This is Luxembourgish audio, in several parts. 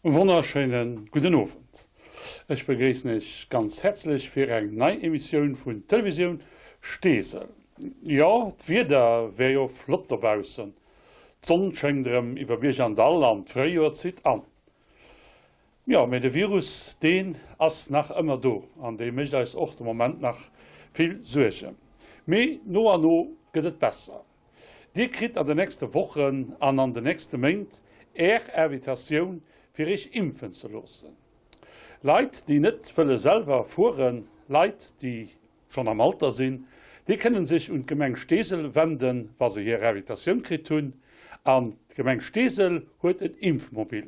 Wonnerschéinen gudden Owend. Ech begréissen Iech ganz häerzlech fir eng nei Emissioun vun Televisioun Steesel. Jo, d'Wieder wär jo flott dobaussen. D'Sonn schéngt erëm iwwer Bierg an Dall an d'Fréijoer zitt an. Jo, mee de Virus, deen ass nach ëmmer do an dee mécht eis och de Moment nach vill Suergen. Mee no an no gëtt et besser. Dir kritt an de nächste Wochen an an de nächste Méint Är Invitatioun fir Iech impfen ze loossen. Leit déi net wëlle selwer fueren, Leit déi schonn am Alter sinn, déi kënnen sech un d'Gemeng Steesel wenden, wa se hir Invitatioun kritt hunn. An d'Gemeng Steesel huet en Impfmobil.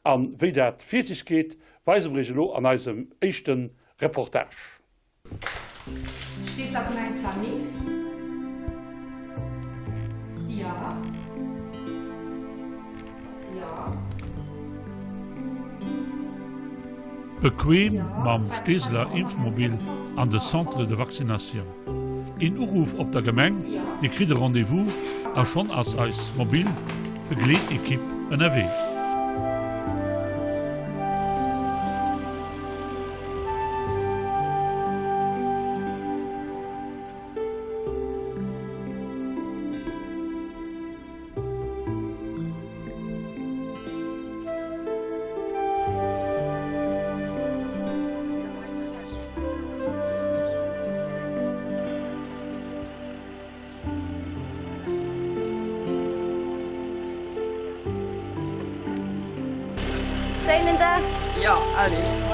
An wéi dat vir sech geet, weise mer Iech elo an eisem éischte Reportage. Steesler Gemeng Planning? Ja. Ja. Bequem mam Steeseler Impfmobil an de Centre de vaccination. Een Uruff op der Gemeng, Dir kritt e Rendez-vous a schonn ass eis mobil Begleetekipp ënnerwee. Schéinen Dag! Jo, allez.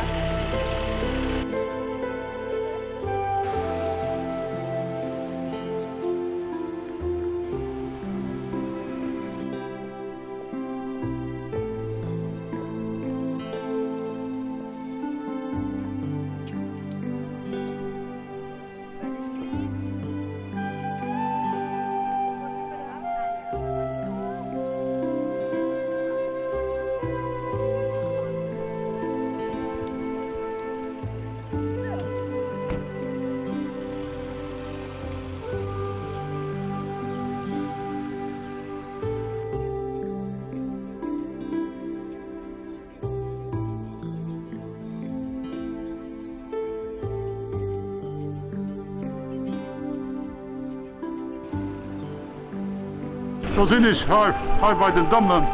Scho sinn ech hei, hei bei den Dammen.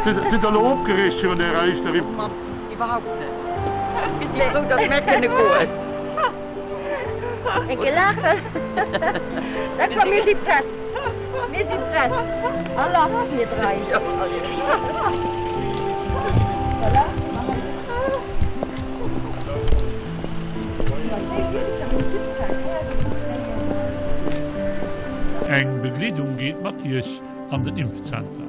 Sidd der elo opgereegt virun ärer éischter Impfung? Iwwerhaupt net. Mir si frou, datt mär kënne goen. Enke laachen. Dat war, mir si prett. Mir si prett. A lass, mir drai. Voilà. Eng Begleedung geet mat Iech an den Impfzenter.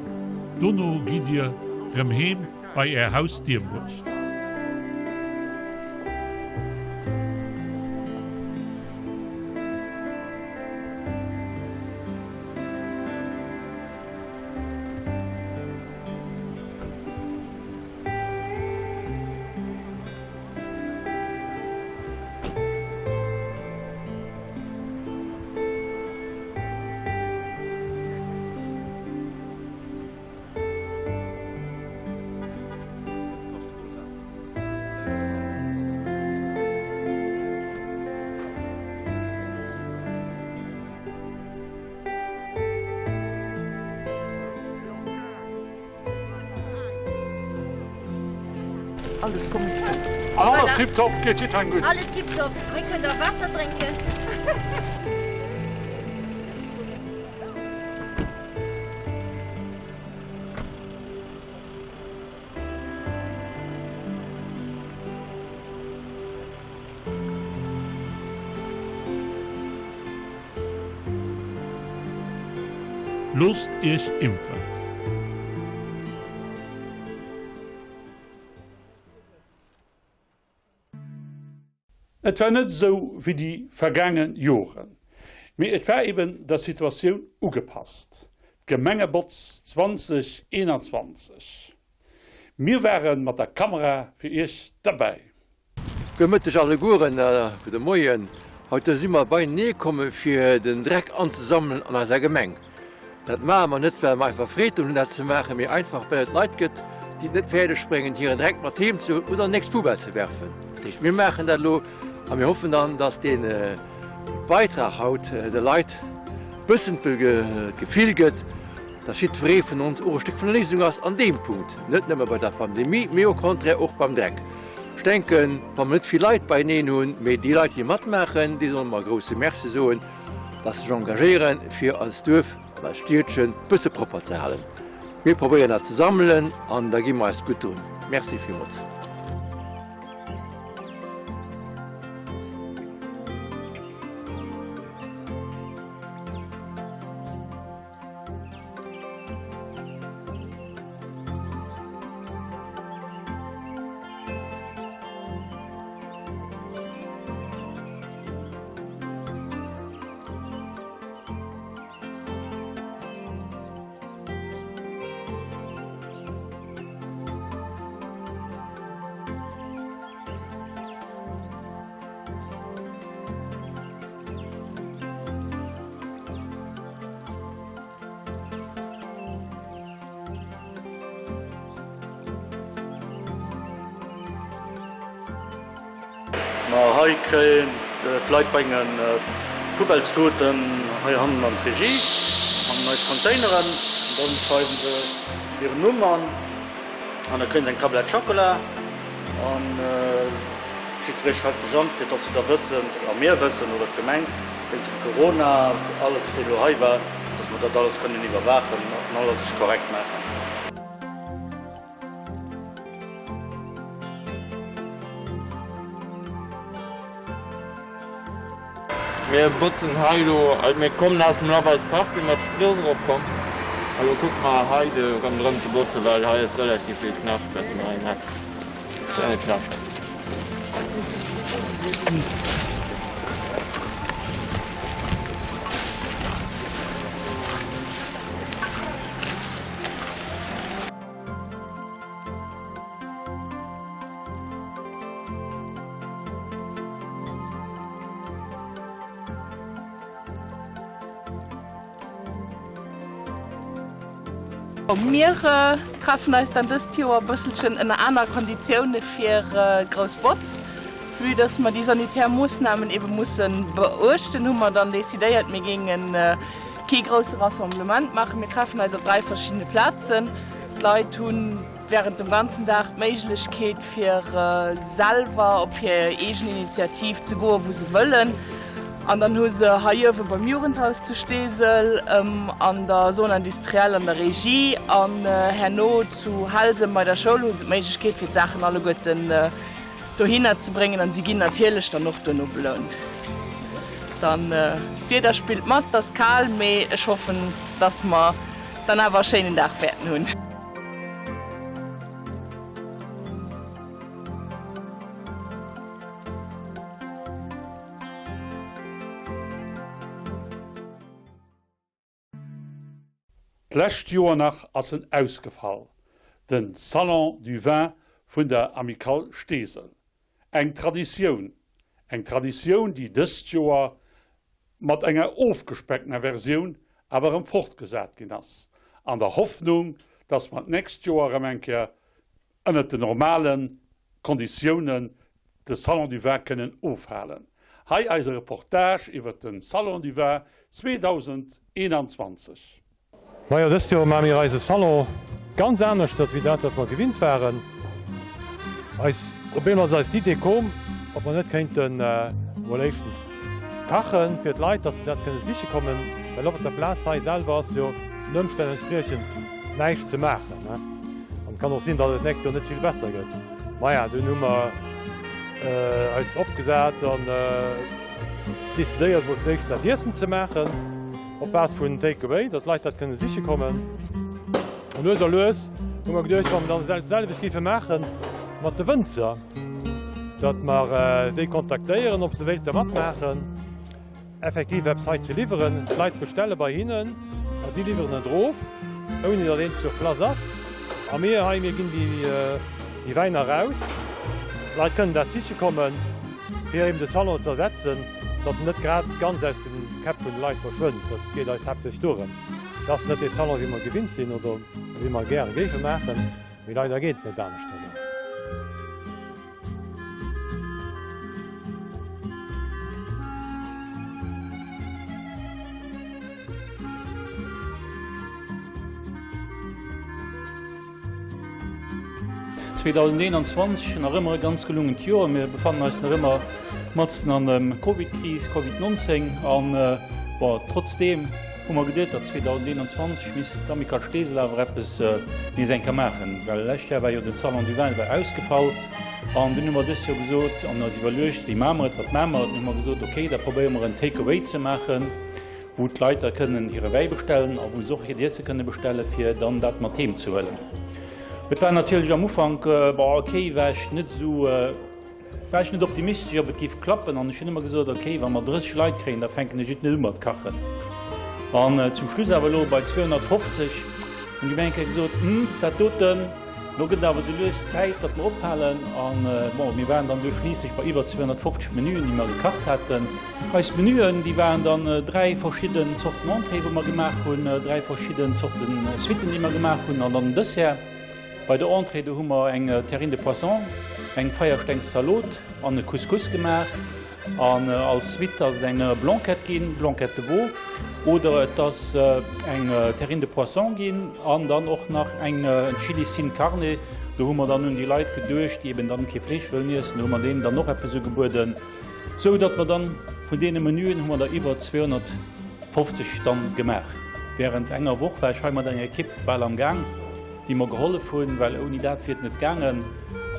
Dono gitt Dir rëm heem bei Är Hausdier bruecht. Alles kommt An alles tiptop, geet jiddwerengem gutt? Alles tiptop, hei kënnt der Waasser drénken. Loosst Iech impfen! Et war net esou wéi déi vergaange Joren, mee et war eben der Situatioun ugepasst, d'Gemengebotz 2021. Mir ware mat der Kamera fir Iech derbäi. Gudde Mëtteg allegueren a gudde Moien. Haut si mer beienee komme fir den Dreck anzesammelen an eiser Gemeng. Dat maache mer net well mer einfach Freed drun hunn dat ze maachen, mee einfach well et Leit gëtt, déi et net fäerdeg bréngen, hiren Dreck mat heem ze huelen oder an d'nächst Poubelle ze werfen. Dat heescht, mir maachen dat elo a mir hoffen dann, dass dee Beitrag haut de Leit e bëssen d'Gefill gëtt, dass jiddweree vun ons och e Stéck vun der Léisung ass an deem Punkt, net nëmme bei der Pandemie, mee au contraire och beim Dreck. Ech denken, wa mer net vill Leit beieneen hunn, mee déi Leit, déi matmaachen, déi solle mer e grouse Merci soen, dass se sech engagéieren, fir eist Duerf an eist Stiedchen e bësse propper ze halen. Mir probéieren dat ze sammelen an da gi mer eis gutt drun. Merci villmools. Ma hei kréien d'Leit bréngen d'Poubellstuten hei hannen an d'Regie, an eis Containeren. Dann schreiwen se hiren Numm an an da kréien se eng Tablett Schockela. An jiddweree schreift sech an, fir dass se da wëssen, a mir wëssen, oder d'Gemeng, wéinst dem Corona, alles wat elo hei war, dass mer dat alles kënnen iwwerwaachen an alles korrekt maachen. Mir botzen hei elo, also mir kommen aus dem Lavals Park, si mat Strooss eropkomm a lo kucke mer hei de ronderëm ze botzen, well hei ass relativ vill Knascht, besse mer een Eck, klenge Knascht. Mir treffen eis dann dëst Joer e bësselchen ënner aner Konditioune fir Grouss Botz. Vue dass mer déi sanitär Moossnamen ebe musse beuechten, hu mer dann decidéiert, mir géinge kee grousse Rassemblement maachen. Mir treffen eis op 3 verschiddene Plazen. D'Leit hu wärend dem ganzen Dag d'Méiglechkeet fir selwer op hir eegen Initiativ ze goen, wou se wëllen. An dann hu se hei uewe beim Jugendhaus zu Steesel, an der Zone industrielle an der Regie an herno zu Helsem bei der Schoul hu se d'Méiglechkeet fir d'Saachen alleguerten dohinner ze bréngen an si ginn natierlech dann och duerno belount. Dann d'Wieder spillt mat, et ass kal, mee ech hoffen, dass mer dann awer e schéinen Dag wäerten hunn. D'lescht Joer nach ass en ausgefall, den Salon du Vin vun der Amicale Steesel. Eng Traditioun, eng Traditioun déi dëst Joer mat enger ofgespecktener Versioun awer erëm fortgesat ginn ass, an der Hoffnung, dass mer d'nächst Joer erëm eng Kéier ënnert den normale Konditiounen de Salon du Vin kënnen ofhalen. Hei eise Reportage iwwert de Salon du Vin 2021. Majo, dëst Joer maache mir eise Salon ganz aneschters wéi dat wat mer gewinnt waren. Eis, op eemol ass eis d'Idee koom, ob mer net kéinten emol éischtens kachen fir d'Leit, datt se dat kënne siche kommen, well och op der Plaz hei selwer ass jo den Ëmstänn entspriechend näischt ze maachen. An et kann och sinn, datt et d'nächst Joer net vill besser gëtt. Maja, dunn hu mer eis opgesat an decidéiert, mol fir d'éischt dat Iessen ze maachen, op Base vun Take Away, datt d'Leit dat kënne siche kommen. An lues a lues hu mer geduecht, wa mer dann dat selwecht géife maache mat de Wënzer, datt mer déi kontaktéieren, ob se wéilte matmaachen. Effektiv eppes hei ze liwweren. D'Leit bestelle bei hinnen a si liwweren et erof, ouni datt een sur place ass. A mir hei, mir ginn déi Wäiner eraus. D'Leit kënnen dat siche kommen, fir eben de Salon ze ersetzen, datt en net grad ganz aus de Käpp vun de Leit verschwënnt. Dat geet eis haaptsächlech dorëms. Et ass net dee Salon, wéi mer gewinnt sinn oder wéi mer gäre géife maachen. Mee leider geet et net anescht elo. 2021 nach ëmmer e ganz gelungent Joer. Mir befannen eis nach ëmmer matzen an dem Covid-Kris, Covid 19 an bon, trotzdeem hu mer geduet, datt 2021 misst d'Amicale Steesel awer eppes nees eng Kéier maachen, well lescht Joer war jo de Salon du Vin war ausgefall an dunn hu mer dëst Joer gesot an eis iwwerluecht, wéi maache mer et, wat maache mer et, an hu mer gesot, okay, da probéiere mer en Take-away ze maachen, wou d'Leit da kënnen hire Wäi bestellen a wou se och hiert Iesse kënne bestellen, fir dann dat mat heem ze huelen. Et war natierlech am Ufank, bon, okay, war ech net esou, war ech net optimistesch, ob et géif klappen an ech hunn ëmmer gesot, okay, wa mer 30 Leit kréien, da fänken ech et net u mat kachen. An zum Schluss awer elo bei 250 hunn ech mir eng Kéier gesot, hm, dat doten, elo gëtt et awer esou lues Zäit, datt mer ophalen. An bon, mir waren dann du schliisslech bei iwwer 250 Menüen, déi mer gekacht haten. Eis Menüen, déi waren dann 3 verschidden Zorten Entrée, wou mer gemaach hunn, 3 verschidden Zorten Suiten, déi mer gemaach hunn, an dann den Dessert. Bei der Entrée, do hu mer eng Terrine de poisson, eng Feierstengszalot an e Couscous gemaach. An als Suite ass et eng Blanquette ginn, Blanquette de veau, oder et ass eng Terrine de poisson ginn an dann och nach eng Chili sin carne. Do hu mer dann un déi Leit geduecht, déi eben dann kee Fleesch wëllen iessen, do hu mer deenen dann och eppes ugebueden. Sou datt mer dann vun deene Menüen hu mer der iwwer 250 dann gemaach. Während enger Woch war ech hei mat enger Ekipp bal am Gaang, déi mer gehollef hunn, well ouni dat wier et net gaangen.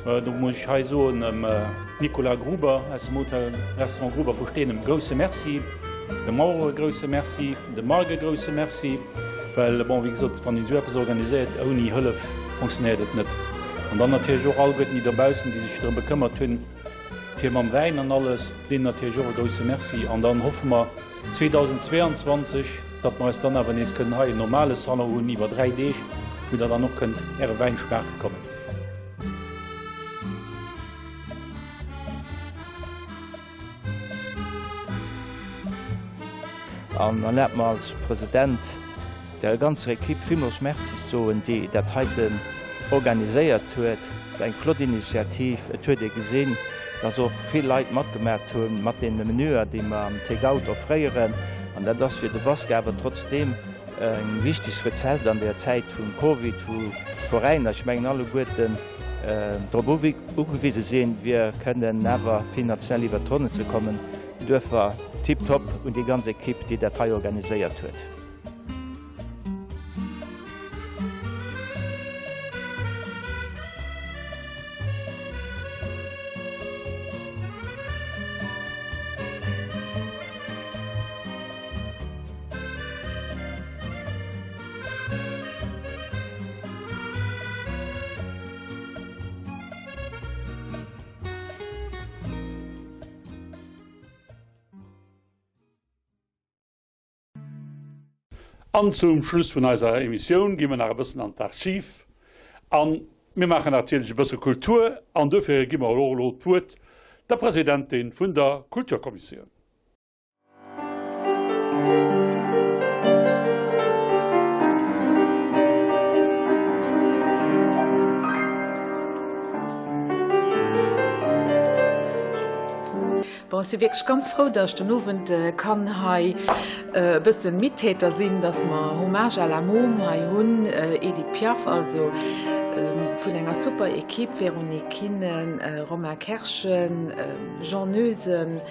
Do muss ech hei soen, dem Nicolas Gruber aus dem Hotel Restaurant Gruber vu Steen e grousse Merci, dem Mauro e grousse Merci, dem Marc e grousse Merci, well bon, wéi gesot, wann een esou eppes organiséiert ouni Hëllef fonctionnéiert et net. An dann natierlech och alleguerten déi dobaussen, déi sech drëm bekëmmert hunn, Fir mam Wäin an alles, deenen natierlech och e grousse Merci. An dann hoffe mer 2022, datt mer eis dann awer nees kënnen hei en normale Salon hunn iwwer 3 Deeg, wou Der dann och kënnt Äre Wäin schmaache kommen. An erlaabt mer als President der ganzer Equipe villmools Merci ze soen, déi dat heiten organiséiert huet. Et war eng flott Initiativ. Et huet ee gesinn, dass och vill Leit matgemat hu mat deene Menüer, déi mer am Take-out offréieren. An dat ass fir de Bask awer trotzdeem eng wichteg Rezett an der Zäit vum Covid, wou d'Veräiner, ech mengen alleguerten, drop ugewise sinn, fir kënnen awer finanziell iwwert d'Ronnen ze kommen. Duerfir tiptop un déi ganz Equipe, déi dat hei organiséiert huet. An zum Schluss vun eiser Emissioun gi mer nach e bëssen an d'Archiv an mir maachen natierlech e bësse Kultur an dofir gi mer och elo d'Wuert der Presidentin vun der Kulturkommissioun. Bon, ech si wierklech ganz frou, datt ech den Owend kann hei e bëssen Mittäter sinn, datt mer Hommage à la Môme hei hunn, Edith Piaf, also vun enger super Equipe, Véronique Kinnen, Romain Kerschen, Jean Noesen,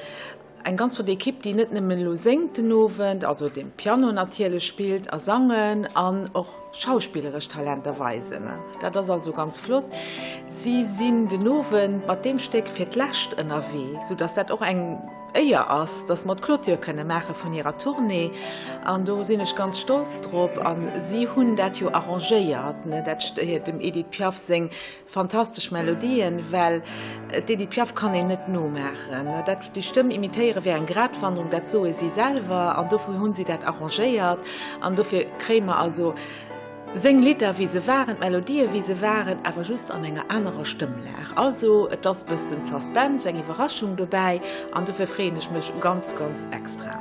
Eng ganz flott Equipe, déi net nëmmen elo séngt den Owend, also de Piano natierlech spillt a sangen an och schauspilleresch Talenter weisen. Dat ass also ganz flott. Si sinn den Owend mat deem Stéck fir d'lescht ënnerwee, sou dass dat och eng Éier ass, dass mer d'Clôture kënne maache vun hirer Tournée. An do sinn ech ganz stolz drop. A si hunn dat jo arrangéiert, dat dem Edith Piaf seng Fantastesch Melodien, well d'Edith Piaf kann een net nomaachen. Dat, déi Stëmm imitéiere wär eng Gratwanderung, dat soe si selwer, an dofir hu si dat arrangéiert. An dofir kréie mer also seng Lidder wéi se waren, d'Melodië wéi se waren, awer just an enger anerer Stëmmlag. Also et ass bëssen Suspense, eng Iwwerraschung dobäi, an dofir freeën ech mech ganz, ganz extra.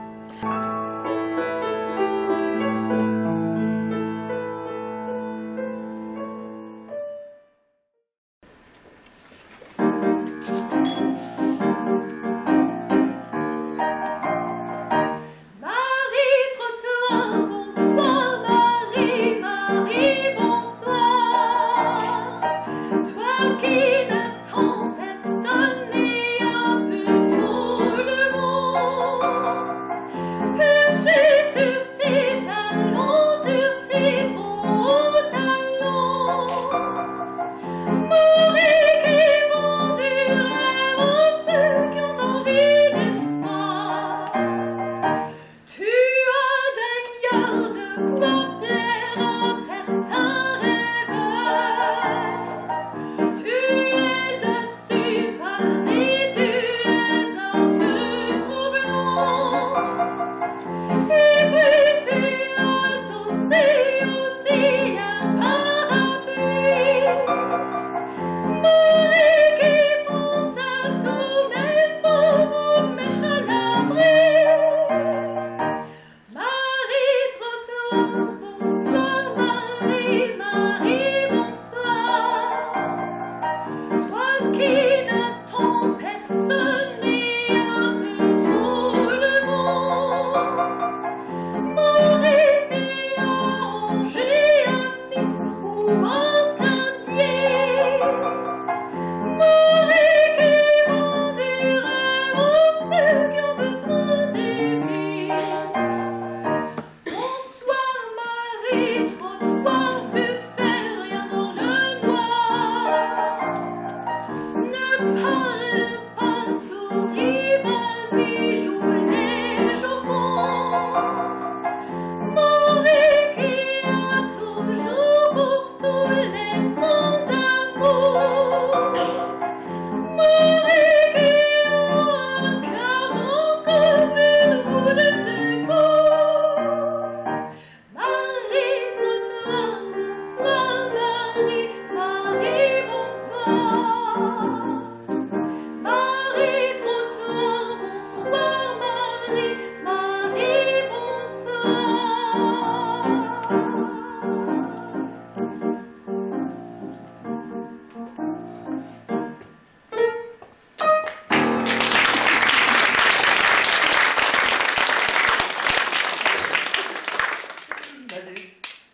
Salut.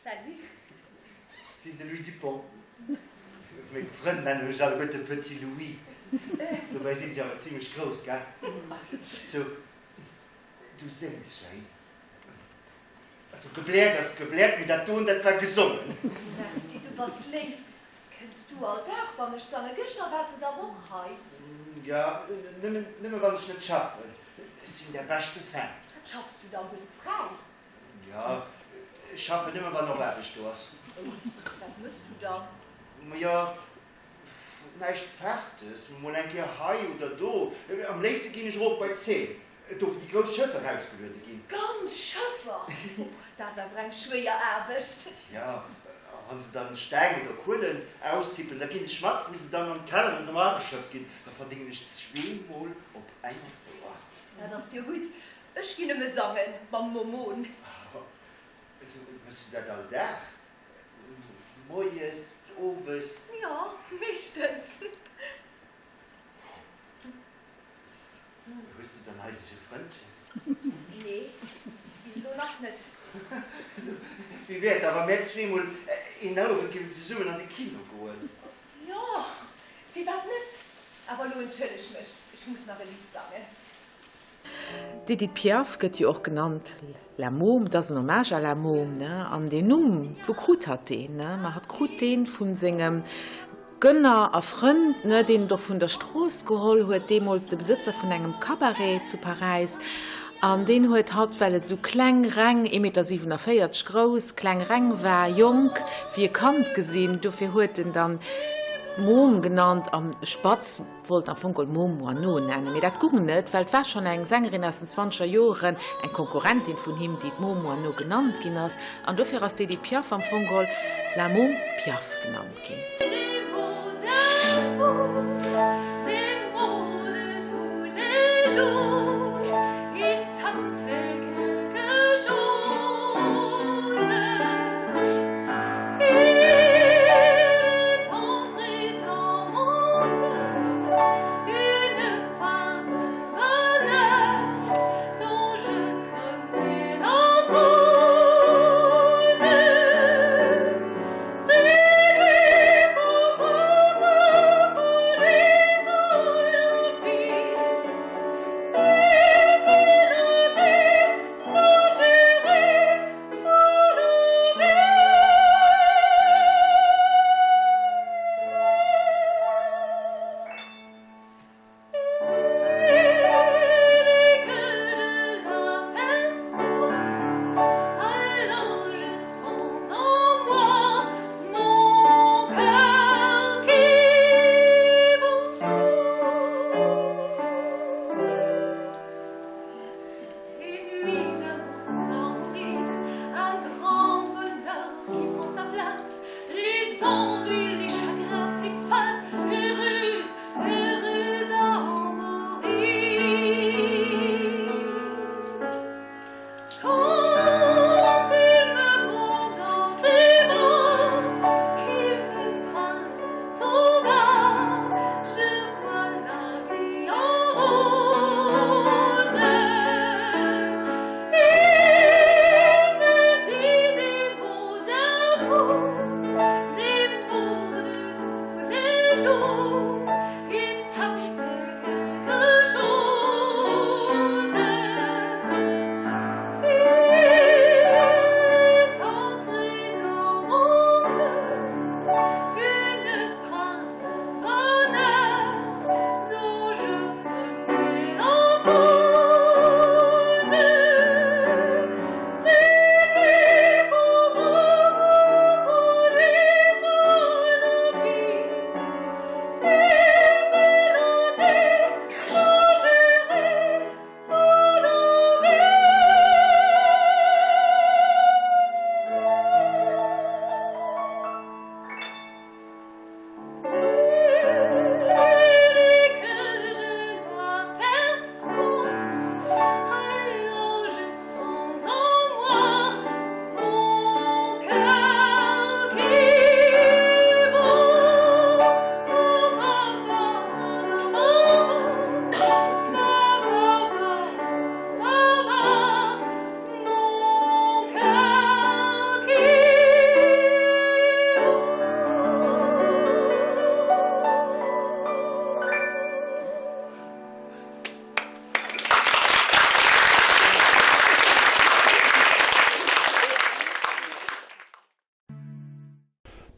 Salut. Sinn de Louis Dupont. Meng Frënn nennen mech alleguerte Petit Louis. Dobäi sinn ech awer zimlech grouss, gell? Sou, du séngs schéin. Also gebläert ass gebläert, mee dat doen, dat war gesongen. Merci, du bass léif. Kënns du all Dag, wann ech sange? Gëschter waars de dach och hei. Jo, nëmmen, nëmme wann ech net schaffen. Ech sinn däi beschte Fan. Wat schaffs du dann? Hues de fräi? Jo, ech schaffen nëmme wann och Aarbecht do ass. Oh, wat mëss du dann? Majo, näischt Festes, mol eng Kéier hei oder do. Am léifste ginn ech erof bei d'Zeen, do wou déi grouss Schëffer ausgeluede ginn. Ganz Schëffer? Oh, dat ass awer eng schwéier Aarbecht. Jo, a wann se dann Steng oder Kuelen austippen, da ginn ech mat, wou se dann an d'Kelleren erëm ageschëppt ginn. Da verdéngen ech zweemol op enger Fouer. Dat ass jo gutt. Ech ginn nëmme sangen mam Momon. Mëss du dat all Dag? Moies, owes? Jo, meeschtens. Hues du dann eigentlech e Frëndchen? Nee, bis elo nach net. Wéi wär et da, wa mär zweemol een Owend géifen zesummen an de Kino goen? Jo, firwat net? Awer elo entschëlleg mech, ech muss nach e Lidd sangen. D'Edith Piaf gëtt jo och genannt La Môme, et ass en Hommage à la Môme, ne? An deen Numm, wou krut hatt deen, ne? Ma hatt krut deen vu sengem Gönner a Frënd, ne, deen et och vun der Strooss geholl huet, deemools de Besëtzer vun engem Cabaret zu Paräis. An deen huet hatt, well et esou kleng, reng, ee Meter 47 grouss, kleng, reng war, jonk, wéi e Kand gesinn, dofir huet en dann Môme genannt an Spatz. Wollt am Fong geholl Môme Moineau nennen, mee dat gung net, well et war schonn eng Sängerin aus den zwanzeger Joeren, eng Konkurrentin vun him, déi d'Môme Moineau genannt ginn ass, an dofir ass d'Edith Piaf am Fong geholl La Môme Piaf genannt ginn.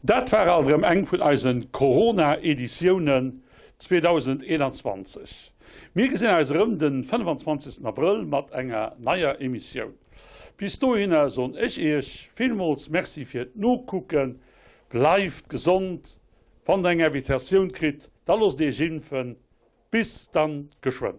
Dat war alt erëm eng vun eisen Corona-Editiounen 2021. Mir gesinn eis erëm den 25 Abrëll mat enger neier Emissioun. Bis dohinner soen ech iech villmools Merci fir d'Nokucken. Bleift gesond, wann der eng Invitatioun kritt, da loosst iech impfen. Bis dann geschwënn.